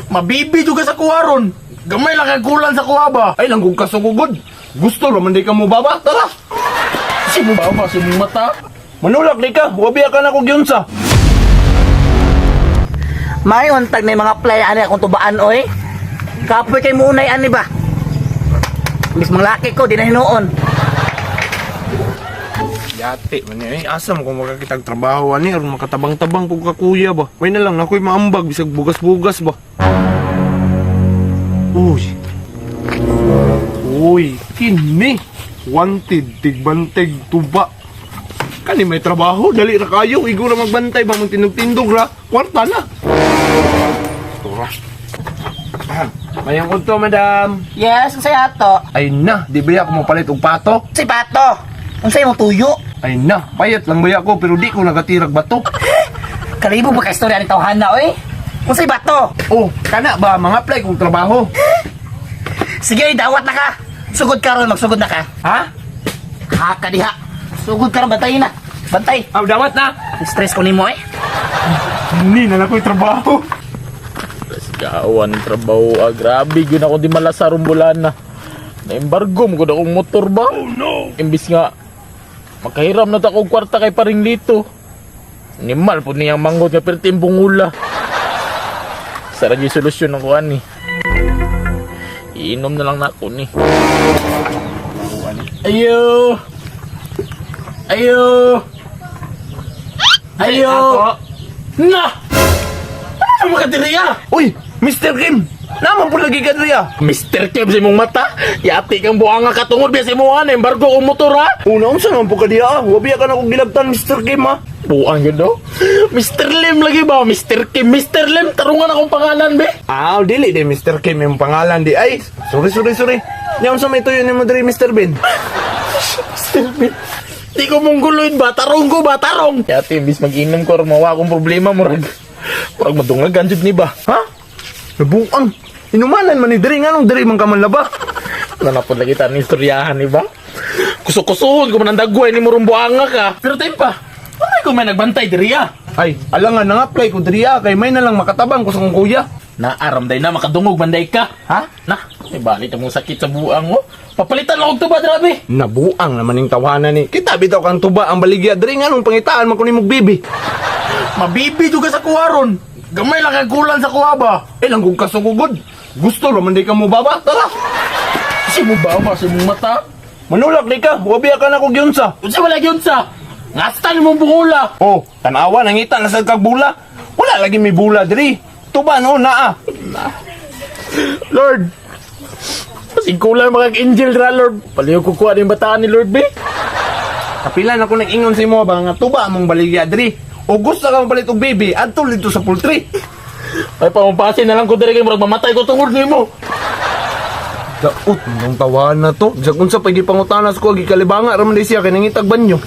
Mabibi jud ka sa kuwaron. Gamay lang kay kulan sa kuha ba? Ay, langgog ka sugugod. Gusto raman di ka mo baba. Tara! Si mo baba, si mong mata. Manulak di ka. Wabiya ka na kog yun sa. May untag na yung mga playa ani akong tubaan oy. Kapoy kay muunay ani ba? Mis mga laki ko di na hinuon. Yate man eh. Asa mo kung makakitag trabaho ani aron makatabang-tabang kog kakuya ba. May na lang ako'y maambag bisag bugas-bugas ba. Uy. Uy, kini. Wanted, tigbanteg, tuba. Kani may trabaho, dali ra kayo. Igo ra magbantay ba mong tindog-tindog ra. Kwarta na. Tura. Mayang udto, madam. Yes, unsay ato? Ay na, di ba ako mopalit og pato? Unsay pato? Unsay imong tuyo? Ay na, payat lang ba ako pero di ko nagatirag bato. Kalibo ba ka istorya ni tawhana oy? Unsay bato? Oh, kana ba mga apply kong trabaho? Sige, dawat na ka. Sugod ka ron, magsugod na ka. Ha? Ha ka diha. Sugod ka ron, bantay na. Bantay. Aw, dawat na. Stress ko nimo eh. Hindi na lang ko'y trabaho. Gawan trabaho, ah, grabe gyud ako di malasarong bulan na. Naembargo mo gud akong motor ba? Oh no. Imbis nga makahiram na ta kog kwarta kay paring lito. Nimal pud niyang manggot nga perti bungula. Sara gyud solusyon ako ani. Iinom na lang nako ni. Ayo. Ayo. Ayo. Na! Ano makadiriya? Uy, Mr. Kim! Naman po lagi ka diriya. Mr. Kim sa imong mata, yati kang buanga katungod biya sa imong ana, embargo kong motor ha. Una, unsa naman po ka diya? Ah? Wabiya ka na kong gilabtan, Mr. Kim, ha? Buang yun do. Mr. Lim lagi ba? Mr. Kim, Mr. Lim, tarungan akong pangalan be. Ah, dili di Mr. Kim yung pangalan di. Ay, sorry, sorry, sorry. Nya unsa may tuyo nimo diri, Mr. Ben? Mr. Lim. Di ko mongguloid ba? Tarong ko ba? Tarong! Yati, imbis mag-inom ko, mawa akong problema, murag. Murag madungagan jud ni ba? Ha? Nabuang. Inumanan man ni diri nganong diri man ka man laba. Nanapod lagi tayo ng istoryahan, di ba? Kuso-kusoon ko man ang dagway ni murong buanga ka. Pero tayo pa, ano ko may nagbantay diri ah? Ay, alangan nang apply ko diri ah, kay may na lang makatabang ko sa kong kuya. Naaram day na, makadungog banday ka. Ha? Na, may balik na mong sakit sa buang mo. Papalitan lang og tuba, grabe. Nabuang naman yung tawanan ni. Kita bitaw kang tuba ang baligya diri nganong pangitaan man ko nimog bibi. Mabibi ka sa kuwaron. Gamay lang kay kulan sa kuha ba? Eh, langgog ka sugugod. Gusto raman di ka mo baba. Tara! Si mo ba ba si mong mata? Manulak di ka. Wabiya ka na kog yun sa. Unsa wala gyud sa? Ngastan mong bungula. Oh, tanawa nangita na sa kag bula. Wala lagi may bula diri. Tuba no naa. Lord. Kasi kulang mga angel ra Lord. Paliw ko kuha ning bataan ni Lord be. Kapilan ako nag-ingon sa imo ba nga tuba among baligya diri. O gusto ka mapalit og baby, adto dito sa poultry. Ay pamumpasin na lang ko diri kay murag mamatay ko tungod nimo. Daot nang tawanan na to. Bisag unsa pa gipangutanas ko gikalibanga ra man di siya kay nangitag banyo.